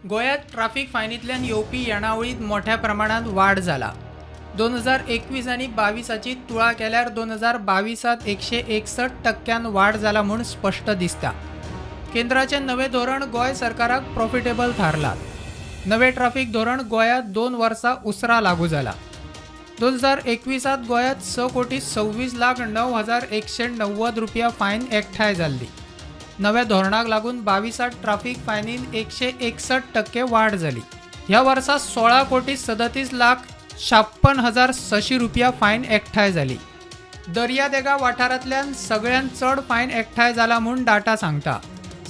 गोंयांत ट्राफीक फायनींतल्यान येवपी येणावळींत मोठ्या प्रमाणांत वाड जाला. 2021 आनी 22 तुळा केल्यार 2022 161% वाड जाला म्हूण स्पश्ट दिसता. केंद्राचें नवें धोरण गोंय सरकाराक प्रॉफिटेबल थारलां. नवें ट्राफीक धोरण गोंयांत 2 वर्सां उसरां लागू जाला. 2021 गोंयांत 6,26,09,190 रुपया फायन एकठांय जाल्ली. नव्या धोरणाक लागून 22 ट्राफीक फायनीन 161% वाड जाली. ह्या वर्सा 16,37,56,600 रुपया फायन एकठांय जाली. दर्यादेगा वाठारांतल्यान सगळ्यांत चड फायन एकठांय जाला म्हूण डाटा सांगता.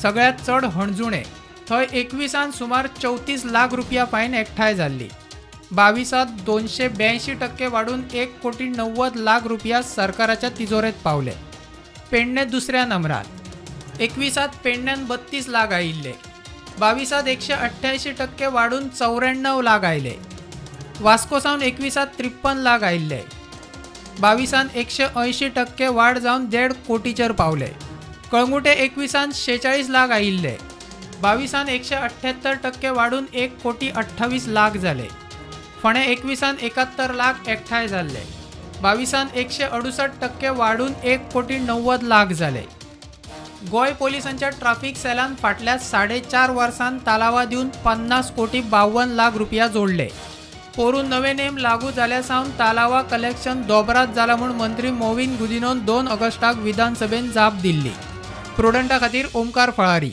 सगळ्यांत चड हणजुणे, थंय 21 सुमार 34 लाख रुपया फायन एकठांय जाल्ली. 22 282% वाडून 1,90,00,000 रुपया सरकाराच्या तिजोरेंत पावले. पेडणे दुसऱ्या नंबरार. 21 पेडण्यान 32 लाख आयिल्ले. 22 188% वाडून 94 लाख आयले. वास्को सावन 21 53 लाख आयिल्ले. 22 180% वाड जावन 1.5 कोटीचेर पावले. कळंगुटे 21 46 लाख आयिल्ले. 22 178% वाडून 1,28,00,000 जाले. फोंडें 21 71 लाख एकठांय जाल्ले. 22 168% वाडून 1,90,00,000 जाले. गोंय पोलिसांच्या ट्राफीक सेलान फाटल्या 4.5 वर्सांत तालावा दिवन 50,52,00,000 रुपया जोडले. पोरूं नवे नेम लागू जाल्या सावन तालावा कलेक्शन दोबरात जाला म्हूण मंत्री मोविन गुदिनोन 2 ऑगस्टाक विधानसभेन जाप दिल्ली. प्रुडंटा खातीर ओमकार फळारी.